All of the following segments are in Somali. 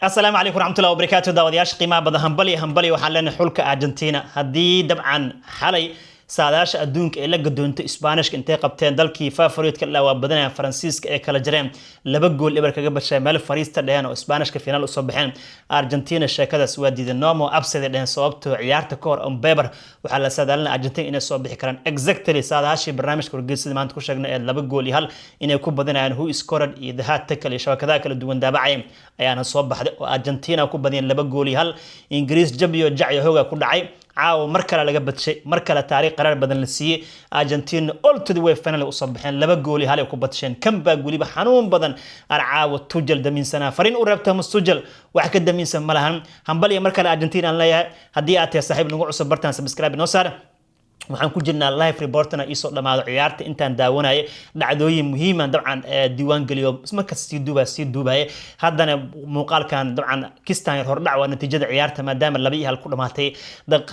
Asalaamu calaykum waraxmatullahi wabarakaatu. Daawadayaasha qiimaha badan, hambali hambali. Waxaan leenahay xulka Argentina, haddii dabcan xalay saadaasha adduunka ee la gadoontay Isbaanishka intay qabteen dalkii favoritka la waa badanaya Faransiiska ee kala jareen, 2-0 kaga bashay, meel fariista dheheen oo Isbaanishka finaal usoo baxeen. Argentina sheekadaas waa diiday, no more upset dheheen, sababtoo ciyaarta ka hor on paper waxaa la saadaalinaya Argentina inay soo bixi karaan. Exactly saadaashii barnaamijka wargeysyada maanta ku sheegnay ee 2-1 inay ku badanayaan, Who Scored iyo The Hat Tackle iyo shabakadaha kala duwan daabacaya ayaana soo baxday oo Argentina ku badiyeen 2-1. Ingiriis jabiyo jacyo hooga ku dhacay. Caawa mar kale laga badshay, mar kale taariikh qaraar badan la siiyey. Argentina all to the way final usoo baxeen, 2-1 ay ku badsheen. Comeback weliba xanuun badan ar caawa Tuchel damiinsanaa fariin u reebta Thomas Tuchel, wax ka damiinsan ma lahan. Hambal iyo mar kale Argentina aan leeyahay. Haddii aad tahay saaxiib nagu cusub bartaan, subscribe inoo saar. Waxaan ku jirnaa live reportna iisoo dhamaado ciyaarta intaan daawanayay, dhacdooyin muhiima dabcan diiwaan geliyo, markas sii duubaya sii duubaya. Haddana muuqaalkan dabcan kistan yar hordhac waa natiijada ciyaarta, maadaama 2-1 ku dhamaatay.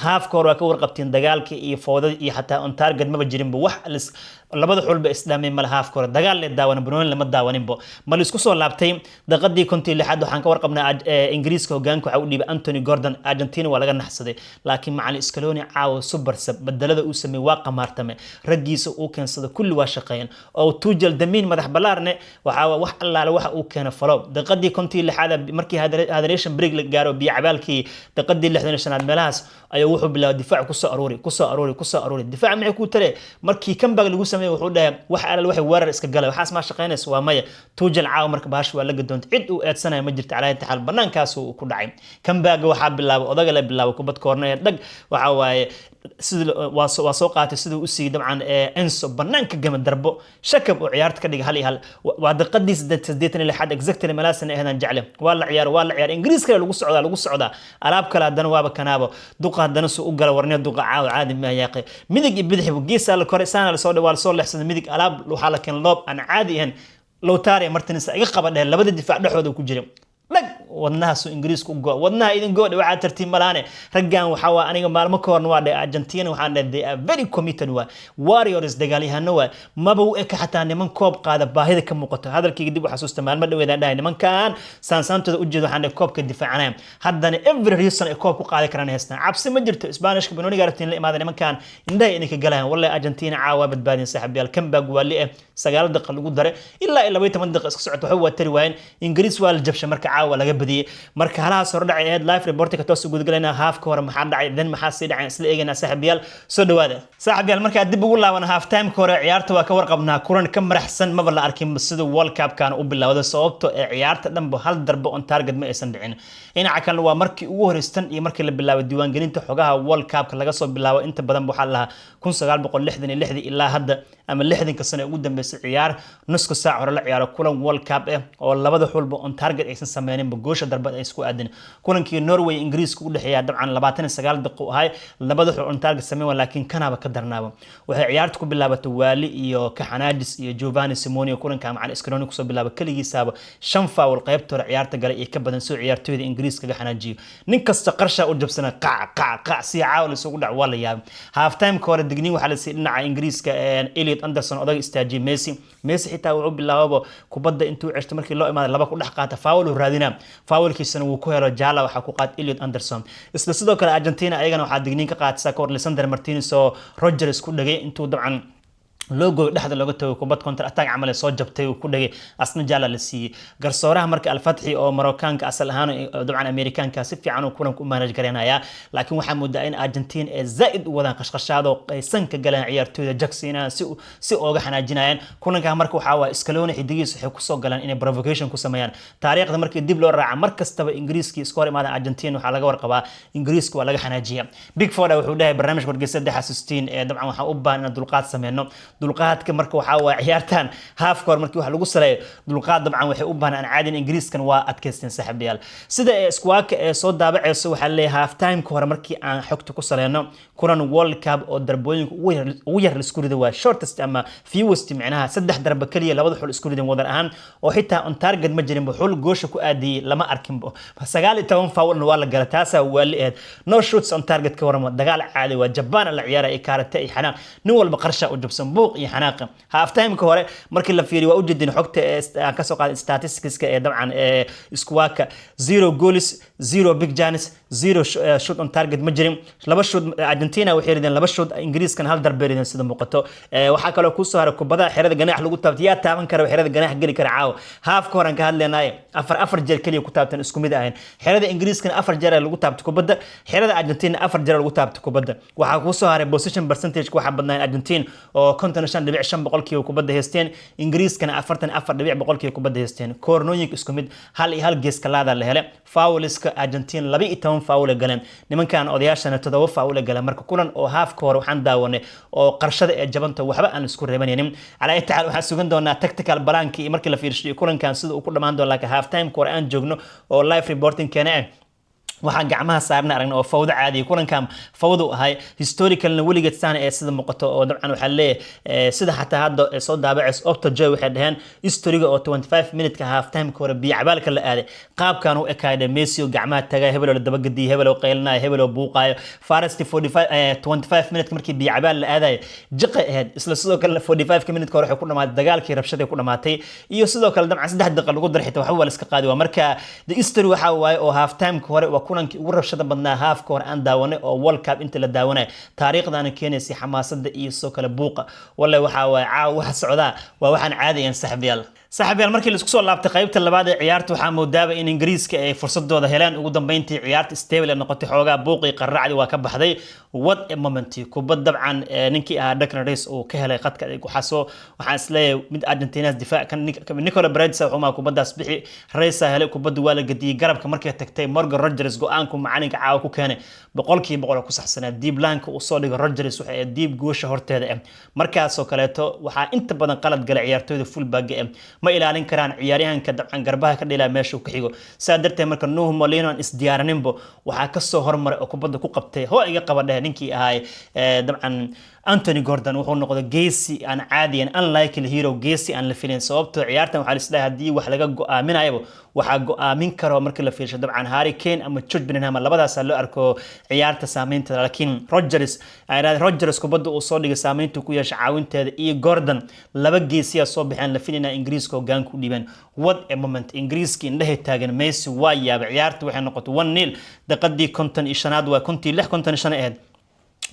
Haafka hore waa ka warqabteen dagaalka iyo foodada iyo xataa on target maba jirinba, wax labada xulba isdhaamay male. Haafka hore dagaal le daawanin, banooni lama daawaninbo. Ma la isku soo laabtay daqadii 56aad. Waxaan ka warqabnaa Ingiriiska hogaanka waxaa u dhiibay Anthony Gordon. Argentina waa laga naxsaday, laakiin macalin Scaloni caawa super sub bedelada uu sameeyey waa qamaartame, raggiisa uu keensada kulli waa shaqeeyeen oo Tuchel damiin madax balaarne waxaa wax allaale waxa uu keena falo. Daqadii 56aad markii hydration break la gaaro, biyo cabaalkii, daqadii 65aad meelahaas ayuu wuxuu bilaabay difaac kusoo aruuri, kusoo aruuri, kusoo aruuri. Difaac maxay ku tare markii comeback lagu sameeyey? Wuxuu dhahay wax alal waxay weerar iska galay, waxaas maa shaqeynaysa, waa maya. Tuchel caawa marka bahash waa la gadoontay, cid uu eedsanaya ma jirto. Calaa taxaal banaankaas uu ku dhacay. Comeback waxaa bilaabay odaga la bilaabay kubad koorna ee dhag waxa waaye sida waa soo qaatay, siduu u siiyey dabcan Enzo, banaanka gama darbo shakab oo ciyaarta ka dhigay 1-1. Waa daqiiqadii 86aad exactly malaasana ahaydaan jecle. Waa la ciyaar, waa la ciyaar, Ingiriis kale lagu socdaa, lagu socdaa alaab kale. Haddana waaba kanaabo duqa, haddana suu u gala warne duqa caawa caadi ma yaaqe, midig iyo bidix geesaa la koray, saana lasoo waa lasoo leexsaday, midig alaab waxaa la keenay loob aan caadi ahayn. Lautaro Martinez iga qaba dheh, labada difaac dhexdooda ku jiray dhag, wadnahaasuu Ingiriisku go, wadnaha idin goodhe, waxaa tartiib malaane raggan. Waxaa waa aniga maalmo ka horna waa dhe Argentina, waxaan dhahay they are very committed, waa warriors, dagaalyahano waa, maba u eka xataa niman koob qaada baahida ka muuqato. Hadalkayga dib u xasuusta, maalmo dhaweedaan dhahay nimankan saansaantooda ujeeda, waxaan dhahay koobka difaacanaya. Haddana every reason ay koob ku qaadi karaan haystaan, cabsi ma jirto. Isbaanishka banooniga aragtiin la imaada, nimankan indhaha idinka galayaan. Wallahi Argentina caawa badbaadin saaxiibayaal. Comeback waa li eh, 9 daqiiqa lagu daray ilaa iyo 12 daqiiqa iska socota, waxba waa tari waayeen. Ingiriis waa la jabshay, marka caawa laga badiyey. Marka halahaas hore dhacay ahayd live reportka toos u gudgalayna. Haafka hore maxaa dhacay, dan maxaa sii dhacay, isla eegaynaa saaxiibayaal. Soo dhawaada saaxiibayaal. Markaa dib ugu laaban half time hore ciyaarta, waa ka warqabnaa kulan ka maraxsan maba la arkin sida World Cup-kan u bilowday, sababto ee ciyaarta dhanba hal darbo on target ma aysan dhicin. Dhinaca kalena waa markii ugu horeystan iyo markii la bilaabay diiwaangelinta xogaha World Cup-ka laga soo bilaabo inta badan waxaa lahaa 1966 ilaa hadda ama 60ka sano ee ugu dambeysay, ciyaar nuska saac hore la ciyaaro kulan World Cup eh oo labada xulba on target aysan sameyninba, goosha darbad ay isku aadin. Kulankii Norway Ingiriiska u dhexeeya dabcan 29 daqiiqo ahay, labada xul on target sameyn waa, laakiin kanaba ka darnaaba. Waxay ciyaarta ku bilaabatay waali iyo kaxanaajis iyo Giovanni Simoni. Kulanka macalin Scaloni kusoo bilaabay kaligiisaaba shan foul qaybta hore ciyaarta galay iyo ka badan, soo ciyaartooyda Ingiriiska kaga xanaajiyo. Nin kasta qarsha u jabsana, qac qac qac, si caawa isugu dhac, waa la yaabay. Half time ka hore digniin waxaa la siiyay dhinaca Ingiriiska Elliot Anderson, odaga istaajiyay Messi. Messi xitaa wuxuu bilaababa kubadda intuu ceshto markii loo imaaday laba ku dhex qaata, foul uu raadinaa, foulkiisana wuu ku helo, jaala waxaa ku qaat Elliot Anderson. Isla sidoo kale Argentina ayagana waxaa digniin ka qaatay ka hor Lisandro Martinez oo Rogers ku dhagay, intuu dabcan loo gooyo dhexda looga tago, kubad counter attack camal ee soo jabtay uu ku dhagay, asna jaala la siiyey. Garsooraha marka Alfatxi oo Maroccaanka asal ahaan, dabcan Amerikaanka, si fiican uu kulanka u manage gareynayaa, laakiin waxaa moodaa in Argentina ee zaa'id u wadaan qashqashaado ay sanka galeen ciyaartooyda jacksinayaan si ooga xanaajinayaan kulanka. Marka waxaa waaye Scaloni xidigiisa waxay kusoo galeen inay provocation ku sameeyaan. Taariikhda markii dib loo raaca, mar kastaba Ingiriiskii iska hor imaadaan Argentina, waxaa laga warqabaa Ingiriiska waa laga xanaajiya. Pickford wuxuu dhahay barnaamijka wargeysa 3 xasuustiin ee dabcan waxaan u baahan inaan dulqaad sameyno. Dulqaadka marka waxaa waa ciyaartan haafka hore markii wax lagu saleeyo dulqaad dabcan waxay u baahan aan caadin. Ingiriiskan waa adkaysteen saaxiibayaal. Sida ee Squawka ee soo daabaceyso, waxaa leeyahay half time hore markii aan xogta ku saleyno, kulan World Cup oo darbooyinka ugu yar la isku rido waa shortest ama fewest, micnaha saddex darba kaliya labada xul isku rideen wadar ahaan, oo xitaa on target ma jirinba, xul goosha ku aadiyey lama arkinba. 19 foulna waa la gala, taasaa waali ahayd. No shoots on target ka warama, dagaal caadi waa, Jabaan la ciyaaraya, karate iyo xanaaq, nin walba qarsha u jabsan buuq. Buuq iyo xanaaqa half timeka hore markii la fiiriyo, waa ujeedin xogta aan kasoo qaaday statisticska ee dabcan Squawka: zero goals, zero big chance, zero shoot on target ma jirin. Laba shoot Argentina waxay rideen, laba shoot Ingiriiskan, hal darbe rideen sida muuqato. Waxaa kaloo kusoo haray kubadaha xerada ganaax lagu taabtay. Yaa taaban kara xerada ganaax geli kara caawa? Halfka horan ka hadleenaaye, afar afar jeer keliya ku taabteen, isku mid ahayn. Xerada Ingiriiskana afar jeer lagu taabtay kubadda, xerada Argentina afar jeer lagu taabtay kubadda. Waxaa kusoo haray possession percentage, waxaa badnaa Argentina oo 55.5% kubadda haysteen, Ingiriiskana 44% kubadda haysteen. Koornooyinka isku mid, 1 iyo 1 geeska laada la helay. Fouliska Argentina 12 foul galeen, nimankan odayaashana 7 foul galeen. Marka kulan oo halfka hore waxaan daawanay oo qarshada ee jabanta, waxba aan isku reebanaynin. Calaa ayyi taxaal, waxaan sugan doonaa tactical planki iyo markii la fiirshiyo kulankan sida uu ku dhamaan doono, laakiin half time hore aan joogno oo live reporting keena ah, waxaan gacmaha saarna aragna oo fawdo caadiya. Kulankan fawdu ahay, historicalna weligeed saan ee sida muuqato oo dabcan waxaa leeyahay sida xataa hadda soo daabacaysa Opta Joy, waxay dhaheen historyga oo 25 minute-ka half time hore biyo cabaalka la aaday qaabkan u ekaayay: Messi oo gacmaha tagay, hebeloo la dabagediyay, hebeloo qaylinaayo, hebeloo buuqaayo. First 45, 25 minute markii biyo cabaal la aadayo jiqay ahayd. Isla sidoo kale 45 minute hore waxay ku dhamaatay dagaalkii rabshaday ku dhamaatay, iyo sidoo kale dabcan 3 daqiiqo lagu dar xitaa waxba waa la iska qaadi. Waa marka the history waxaa waaye oo half time hore waa kulankii ugu rabshada badnaa halfka hore aan daawanay oo World Cup inta la daawanay, taariikhdana keenaysay xamaasada iyo sidoo kale buuqa. Wallahi waxaa waaye caawa waxa socdaa waa waxaan caadiyan, saxbiyaal. Saaxiibyaal, markii laisku soo laabtay qaybta labaad ee ciyaarta, waxaa moodaaba in Ingiriiska ay fursadooda heleen. Ugu dambeyntii ciyaarta stable noqotay, xoogaa buuqii qarracdi waa ka baxday. What a moment! Kubad dabcan ninkii ahaa Declan Rice uu ka helay khadka, waxaa waxaan isleeyahay mid Argentinas difaac kan Nicola Paredes wuxuu kubadaas bixi, Rice helay kubadda, waa la gediyey garabka. Markay tagtay Morgan Rogers, go-aanku macalinka caawa ku keenay 100% ku saxsanaa. Deep line-ka uu soo dhigay Rogers waxay deep goosha horteeda ah. Markaasoo kaleeto waxaa inta badan qalad galay ciyaartooyda fullback ah, ma ilaalin karaan ciyaaryahanka dabcan garbaha ka dhilaa meesha uu ka xigo. Saa darteed marka Nahuel Molina aan isdiyaaraninbo, waxaa kasoo hormaray oo kubadda ku qabtay, hoo iga qaba dheh, ninkii ahaay dabcan Anthony Gordon. Wuxuu noqday geesi aan caadiyan, unlikely hero, geesi aan la filin, sababtoo ciyaartan waxaa lisleeyahay haddii wax laga go-aaminayaba, waxaa go-aamin karo markii la fiirsho dabcan Harry Kane ama Jude Bellingham, labadaasaa loo arko ciyaarta saameynteeda. Laakiin Rogers kubadda uu soo dhigay saameynta ku yeesha caawinteeda iyo Gordon, laba geesiyaa soo baxeen la filinaa Ingiriiska hogaanka u dhiibeen. What a moment! Ingiriiska indhahay taagan, Messi waa yaabay. Ciyaarta waxay noqotay 1-0 daqiiqadii 55aad, waa 56, 55 ahayd.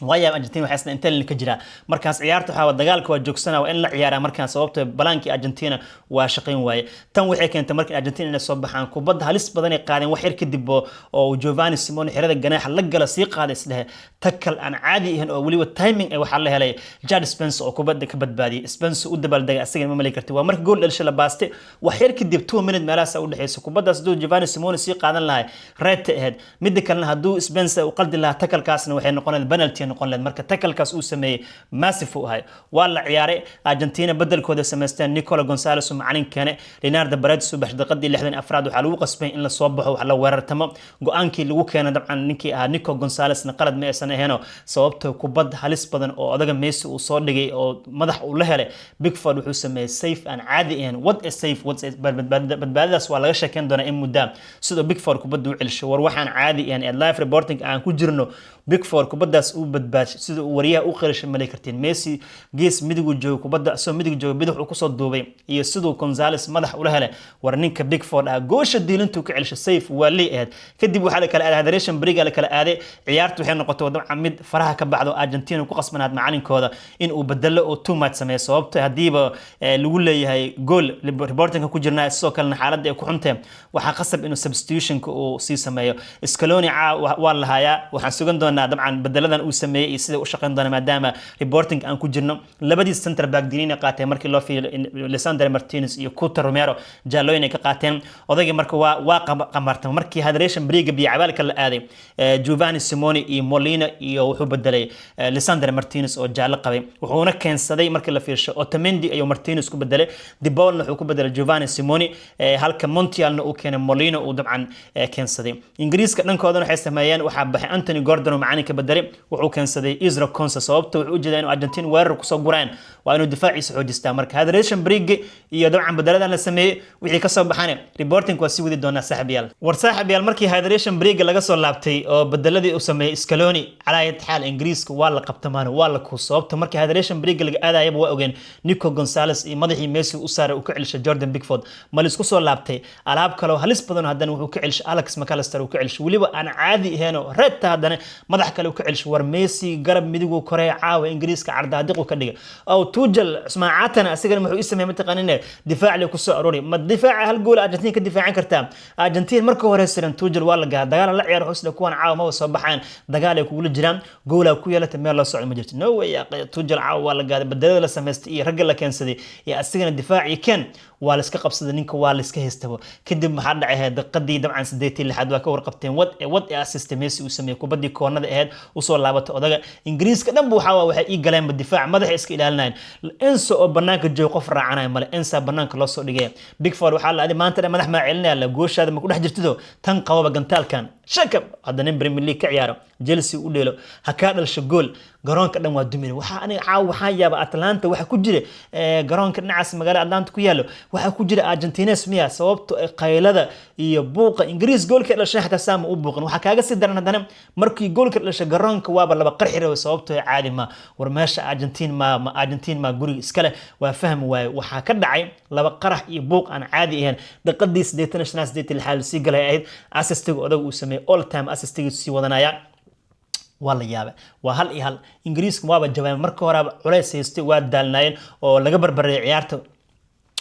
Waayaa Argentina waxay isna intelin ka jiraa markaas ciyaarta waxaa dagaalka waa joogsana, waa in la ciyaaraa markaan, sababto balaankii Argentina waa shaqayn waaye. Tan waxay keentay markii Argentina inay soo baxaan, kubadda halis badan ay qaadeen. Wax yar kadib oo Giovanni Simeone xerada ganaaxa la gala sii qaaday, isdhehe tackle aan caadi ahayn oo weliba timing ay waxaa la helay Djed Spence oo kubadda ka badbaadiyay. Spence u dabaaldegay asagana ma mali karti. Waa marka gool dhalisha la baastay wax yar kadib, 2 minute meelahaas u dhexeysa. Kubaddaas hadduu Giovanni Simeone sii qaadan lahay, red ahayd. Midda kalena, hadduu Spence u qaldi lahaa tacklekaasna, waxay noqon lahayd penalty noqon lahayd. Marka tacklekaas uu sameeyey massive uu ahay. Waa la ciyaaray, Argentina bedelkooda samaysteen. Nicola Gonzalez uu macalin keene, Leonardo Paredes uu baxshay daqiiqadii 64aad. Waxaa lagu qasbay in la soo baxo, wax la weerartamo. Go-aankii lagu keenay dabcan ninkii ahaa Nico Gonzalezna qalad ma aysan ahayn, sababta kubad halis badan oo odaga Messi uu soo dhigay oo madax uu la helay, Pickford wuxuu sameeyey save aan caadi ahayn. What a save! What a badbaadadaas waa laga sheekeyn doonaa in muddaa, sidoo Pickford kubadda u celisho. War waxaan caadi ahayn ee live reporting aan ku jirno, Pickford kubaddaas uu badbaadshay, sida uu wariyaha u qirishay malay kartiin. Messi gees midigu joogo, kubadda asoo midig joogo bidix uu kusoo duubay, iyo siduu Gonzalez madax ula helay. War ninka Pickford ah goosha diilintuu ka celishay, save waa lii ahayd. Kadib waxaa la kala aaday hydration break la kala aaday. Ciyaartu waxay noqotay dabcan mid faraha ka baxdo. Argentina ku qasbanaad macalinkooda in uu bedelo oo too much sameeyo, sababto haddiiba lagu leeyahay goal, reportingka ku jirnaa, sidoo kalena xaaladda ay ku xuntee, waxaa qasab inuu substitutionka uu sii sameeyo. Scaloni waa lahayaa. Waxaan sugan doonaa dabcan bedeladan uu sameeyey iyo sida u shaqeyn doona, maadaama reporting aan ku jirno. Labadii center back Dinina qaateen markii loo fiiriyo Lisandro Martinez iyo Cuti Romero, jaalooyin ay ka qaateen odaygii. Marka waa qamartan markii hydration break biyo cabaalka la aaday, Giovanni Simeone iyo Molina iyo wuxuu bedelay Lisandro Martinez oo jaallo qabay, wuxuuna keensaday markii la fiirsho Otamendi ayuu Martinez ku bedelay, De Paulna wuxuu ku bedelay Giovanni Simeone, halka Montielna uu keenay Molina uu dabcan keensaday. Ingiriiska dhankoodana waxay sameeyeen, waxaa baxay Anthony Gordon oo macalinka bedelay, wuxuu keensaday Ezri Konsa, sababta wuxuu ujeedaa inuu Argentina weerar kusoo guraan, waa inuu difaaciisa xoojistaa. Marka hydration break iyo dabcan badaladan la sameeyey, wixii kasoo baxane reporting waa sii wadi doonaa, saaxiibayaal. War saaxiibayaal, markii hydration break laga soo laabtay oo bedeladii uu sameeyey Scaloni, calaa xaal Ingiriiska waa la qabtamaan, waa la ku sababta markii hydration break laga aadayaba waa ogeen Nico Gonzalez iyo madaxii Messi u saaray uu ka celishay Jordan Pickford. Ma la isku soo laabtay, alaab kale oo halis badan haddana wuxuu ka celishay Alex McAllister, uu ka celishay weliba aan caadi ahayn oo reedta, haddana madax kale uu ka celishay. War Messi garab midigu korey, caawa Ingiriiska cardaadiqu ka dhigay. Oo Tuchel Cusmaan Caatana asigana muxuu ii sameeyay mataqaanine? Difaac le kusoo aroori, ma difaaca hal gool Argentina ka difaacan kartaa? Argentina marka hore siran Tuchel waa la gahaa, dagaal la ciyaar xusna, kuwan caawa maba soo baxaan, dagaal ay kugula jiraan, goolaa ku yeelata, meel loo socdo ma jirto. No way, Tuchel caawa waa la gaaday. Bedelada la samaystay iyo ragga la keensaday iyo asigana difaacii ken waa la iska qabsaday, ninka waa la iska haystaba. Kadib maxaa dhacay? Daqiiqadii dabcan 86aad waa ka warqabteen wad ee wad ee assist Messi uu sameeyey, kubaddii koonada ahayd usoo laabatay odaga. Ingiriiska dhanba waxaa waxay ii galeenba difaac, madaxa iska ilaalinayeen. Enzo oo banaanka joogo, qof raacanaya male, Enzo banaanka loo soo dhigaya. Pickford waxaa la adi maanta dhan madax maa celinaya, la gooshaada ma ku dhex jirtido, tan qababa gantaalkan shakab. Hadda nin Premier League ka ciyaaro, Chelsea u dheelo, ha kaa dhalsho gool, garoonka dhan waa dumina. Waxaa aniga caawa waxaa yaaba Atlanta waxa ku jira, garoonka dhinacaas magaalada Atlanta ku yaalo waxaa ku jira Argentines miya? Sababto qaylada iyo buuqa Ingiriis goolka dhashay xataa saama u buuqin. Waxaa kaaga sii daran haddana markii goolka dhashay garoonka waaba laba qarxi rabay, sababto caadi ma. War meesha Argentine ma Argentine ma guriga iskale waa fahmi waaye. Waxaa ka dhacay laba qarax iyo buuq aan caadi ahayn. Daqiiqadii 85aad, 86aad sii galay ahayd, assistiga odaga uu sameeyey, all time assistiga sii wadanaya. Waa la yaabay, waa 1-1. Ingiriiska waaba jabeen, marka horeba culays haystay, waa daalnaayeen oo laga barbareeyay, ciyaarta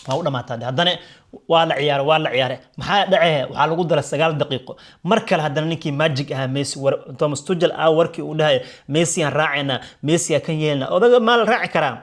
waa u dhamaataa. Haddana waa la ciyaaray, waa la ciyaaray. Maxaa dhacee? Waxaa lagu daray 9 daqiiqo. Mar kale haddana ninkii magic ahaa Messi. War Thomas Tuchel ah, warkii uu dhahay Messi aan raacayna, Messi aan kan yeelna, odaga maa la raaci karaa?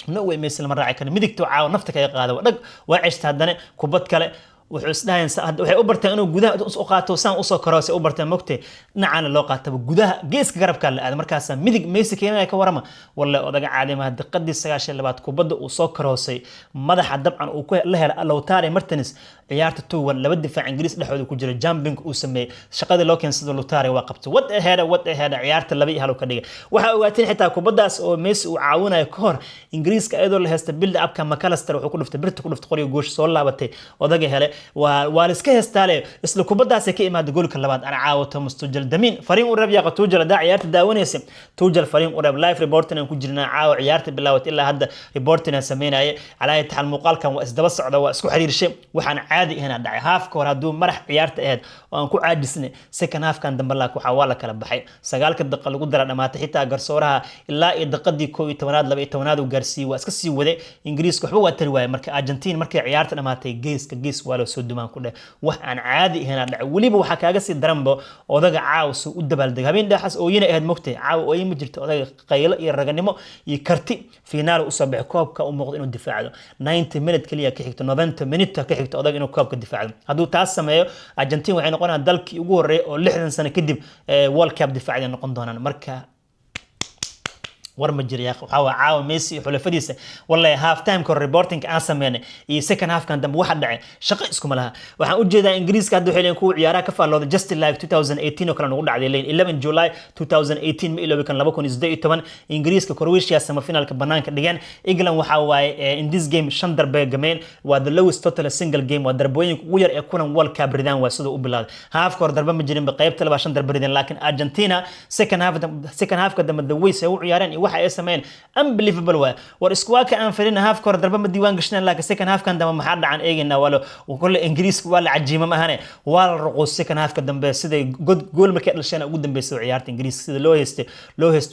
No way, Messi lama raaci karo. Midigta caawa nafta kaga qaada, dhag waa ceshta. Haddana kubad kale wuxuu isdhahayn, waxay u barteen inuu gudaha u qaato, saan usoo koro say u barteen mogte, dhinacana loo qaataba, gudaha geeska garabkaa la aada, markaasaa midig Messi keenaya. Ka warama walle odaga caadimaha. Daqiiqadii 92aad kubadda uu soo karoosay, madaxa dabcan uu ku la helay Lautaro Martinez, ciyaarta 2-1, laba difaac Ingiriis dhexdooda ku jira, jumping uu sameeyey, shaqadii loo keensado Lautaro waa qabtay. Wad aheeda, wad aheeda, ciyaarta 2-1 ka dhigay. Waxaa ogaateen xitaa kubaddaas oo Messi uu caawinayo ka hor, Ingiriiska iyadoo la haysta build upka, McAllister wuxuu ku dhuftay birta, ku dhuftay qoryo, goosh soo laabatay, odaga hele. Waa la iska heystaale, isla kubaddaasay ka imaada goolka labaad. Ana caawa Thomas Tuchel damiin fariin u reeb yaaqa. Tuchel haddaa ciyaarta daawanaysa, Tuchel fariin u reeb. Live reporting aan ku jirnaa caawa, ciyaarta bilaawat ilaa hadda reporting aan sameynaya. Calaa taxal muuqaalkan waa isdaba socda, waa isku xiriirshay. Waxaan caadi ahayn dhacay halfka hore, hadduu marax ciyaarta ahayd oo aan ku caajisnay, second halfkan dambe laak waxaa waa la kala baxay. 9-ka daqiiqa lagu dara dhamaatay, xitaa garsooraha ilaa iyo daqiiqadii 11aad, 12aad uu gaarsiiyey, waa iska sii waday. Ingiriiska waxba waa tari waayay. Marka Argentina markay ciyaarta dhamaatay, geeska gees waa loo soo dumaan ku dheh. Wax aan caadi ahayn dhacay. Weliba waxaa kaaga sii daranba odaga caawa soo u dabaaldegay. Habeen dhexaas ooyina ahayd mogtay, caawa ooyin ma jirto. Odaga qaylo iyo raganimo iyo karti finaal usoo baxay, koobka u muuqdo inuu difaacdo. 90 minute kaliya ka xigto, 90 minute ka xigto odaga inuu koobka difaacdo. Hadduu taas sameeyo, Argentina waxay noqonayaan dalkii ugu horreeyay oo 60 sano kadib World Cup difaacday noqon doonaan. Marka war ma jira yaaq, waxaa waa caawa Messi iyo xulafadiisa. Wallahi half time ka reporting aan sameynay iyo second half kan dambe waxa dhacay shaqo iskuma laha. Waxaan u jeedaa Ingiriiska hadda waxay leeyihiin kuwa ciyaaraha ka faallooda, just like 2018 oo kale nagu dhacday leeyihin. 11 July 2018 ma iloobi kan, 2018 Ingiriiska Croatia semifinalka banaanka dhigeen. England waxaa waaye in this game shan darbe gameen, waa the lowest total single game, waa darbooyinka ugu yar ee kulan World Cup ridaan. Waa sidoo u bilowday halfka hore, darbe ma jirin, qaybta laba shan darbe rideen. Laakiin Argentina second halfka dambe the way ay u ciyaareen iyo waxa ay sameeyeen, unbelievable waay. War iskuwaaka aan filin, halfka hore darbe ma diiwaan gashneen, laakiin second halfkan dambe maxaa dhacan eegaynaa. Waa kolle Ingiriiska waa la cajiima mahane, waa la ruquus second halfka dambe. Siday god gool markay dhasheen ugu dambeysay ciyaarta Ingiriiska sida loo haystay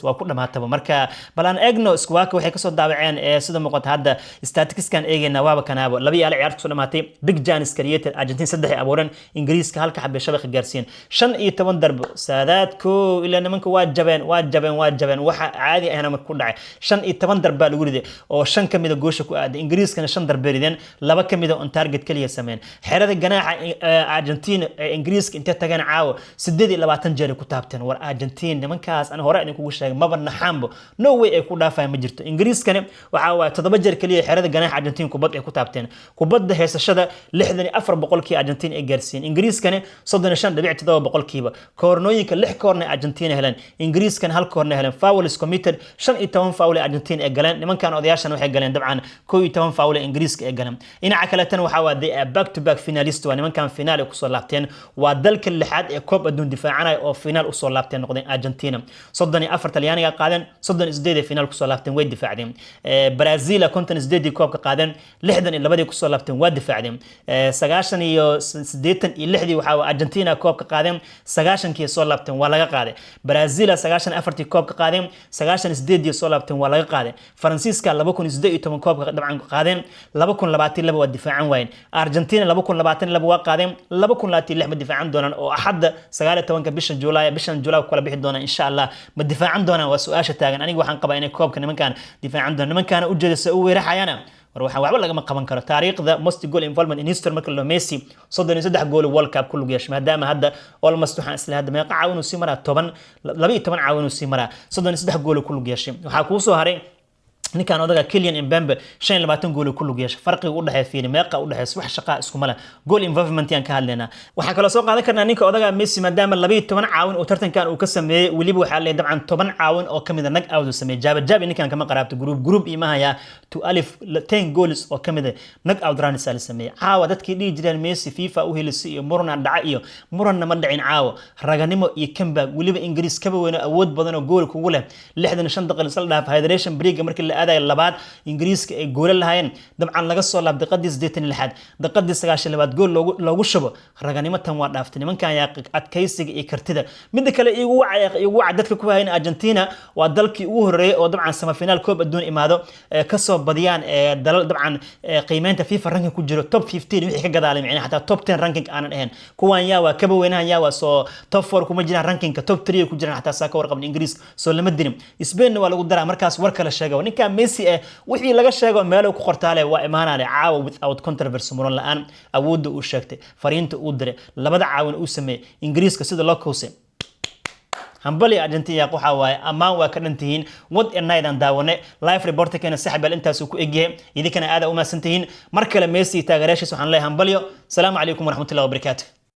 waa ku dhamaataba. Marka bal aan eegno iskuwaaka waxay kasoo daawaceen ee sida muuqata hadda statisticskan eegaynaa. Waaba kanaabo, 2-1 ciyaarta kusoo dhamaatay. Big chance created, Argentina saddex ay abuureen, Ingiriiska halka xabay shabaqa gaarsiiyeen. 15 darbo saadaadko ilaa nimanka waa jabeen, waa jabeen, waa jabeen. Waxa caadi ahaan ahna marka ku dhacay. 15 darbaa lagu riday oo shan ka mid a goosha ku aaday. Ingiriiskana shan darbay rideen, laba ka mid a on target kaliya sameyn. Xerada ganaaxa Argentina ee Ingiriiska intay tageen caawa 28 jeer ay ku taabteen. War Argentina nimankaas aan hore idinkugu sheegay, maba naxaanbo, no way ay ku dhaafayaan ma jirto. Ingiriiskani waxaa waaye 7 jeer kaliya xerada ganaaxa Argentina kubad ay ku taabteen. Kubadda heysashada 64% Argentina ay gaarsiiyeen, Ingiriiskani 35.7%. Koornooyinka lix koorna Argentina heleen, Ingiriiskana hal koorna heleen. Fouls committed, 15 foul ay Argentina ay galeen. Nimankan odayaashan waxay galeen dabcan 11 foul ee Ingiriiska ay galeen. Dhinaca kaleetana waxaa waa they are back to back finalist. Waa nimankan finaal ay kusoo laabteen, waa dalka lixaad ee koob adduun difaacanaya oo finaal usoo laabteen noqdeen. Argentina 34 Talyaaniga qaadeen, 38 ay finaal kusoo laabteen, way difaacdeen. Brazil 58-dii koobka qaadeen, 62-dii kusoo laabteen, waa difaacdeen. Sagaashan iyo 86-dii waxaa Argentina koobka qaadeen, 90-kii soo laabteen, waa laga qaaday. Brazil 94-tii koobka qaadeen, 98-dii soo laabteen, waa laga qaaday. Faransiiska 2018 koobka dabcan qaadeen, 2022 waa difaacan waayeen. Argentina 2022 waa qaadeen, 2026 ma difaacan doonaan oo Axadda 19-ka bisha Juulaay, bishan Juulaay kala bixi doonaan insha Allah. Ma difaacan doonaan waa su-aasha taagan. Aniga waxaan qabaa inay koobka nimankan difaacan doonaan. Nimankaana ujeeda se u weeraxayana, war waxaan waxba lagama qaban karo. Taariikhda most goal involvement in history marka loo Messi 33 gool World Cup ku lug yeeshay, maadaama hadda almost waxaan isla hadda meeqa caawin uu sii maraa, 10, 12 caawin uu sii maraa, 33 gool ku lug yeeshay. Waxaa kuu soo haray ninkan odaga Kylian Mbappe, 25 gool ku lug yeeshay. Farqiga u dhaxeeya fiiri, meeqa u dhaxaysa, wax shaqaa iskuma leh. Goal involvement yaan ka hadlaynaa. Waxaa kaloo soo qaadan karnaa ninka odaga Messi, maadaama 12 caawin uu tartankan uu ka sameeyey, weliba waxaa leeyahay dabcan 10 caawin oo kamid a knock out uu sameeyey. Jaaba jaabi ninkan kama qaraabto, group group imahaya 12, 10 goals oo kamid a knock out runs la sameeyey caawa. Dadkii dhihi jireen Messi FIFA u helisay iyo murana dhaca iyo muranna ma dhicin caawa. Raganimo iyo comeback, weliba Ingiriis kaba weyno, awood badan oo gool kugu leh, 65 daqiiqo isla dhaaf, hydration break markii la aadayo labaad Ingiriiska ay goolo lahaayeen, dabcan laga soo laab daqiiqadii 86-aad, daqiiqadii 92-aad gool loogu shubo. Raganimo tan waa dhaaftay nimankan ayaa adkaysiga iyo kartida. Midda kale igu waca dadka ku hayn, Argentina waa dalkii ugu horeeyay oo dabcan semifinal koob adduun imaado, kasoo badiyaan dalal dabcan qiimeynta FIFA ranking ku jiro top 15 wixii ka gadaalay, micnaha xataa top 10 ranking aanan ahayn. Kuwan yaa waa kaba weynahan, yaa waa soo top 4 kuma jiraan rankingka, top 3 ku jiraan xataa saa ka warqabna. Ingiriiska soo lama dirin, Spain waa lagu daraa. Markaas war kale sheega, ninka Messi wixii laga sheego meelo ku qortaale waa imaanale caawa without controversy, muran la-aan. Awoodda uu sheegtay, fariinta uu diray, labada caawin uu sameeyey, Ingiriiska sida loo kowsay. Hambali Argentina, waxa waaye ammaan waa ka dhan tihiin. What a night aan daawane. Live reporterkeena saxbal intaasuu ku egyahay. Idinkana aada u mahadsan tihiin. Mar kale Messi taageerayaashiis waxaan leeyahay hambalyo. Asalaamu calaykum waraxmatullahi wabarakaatu.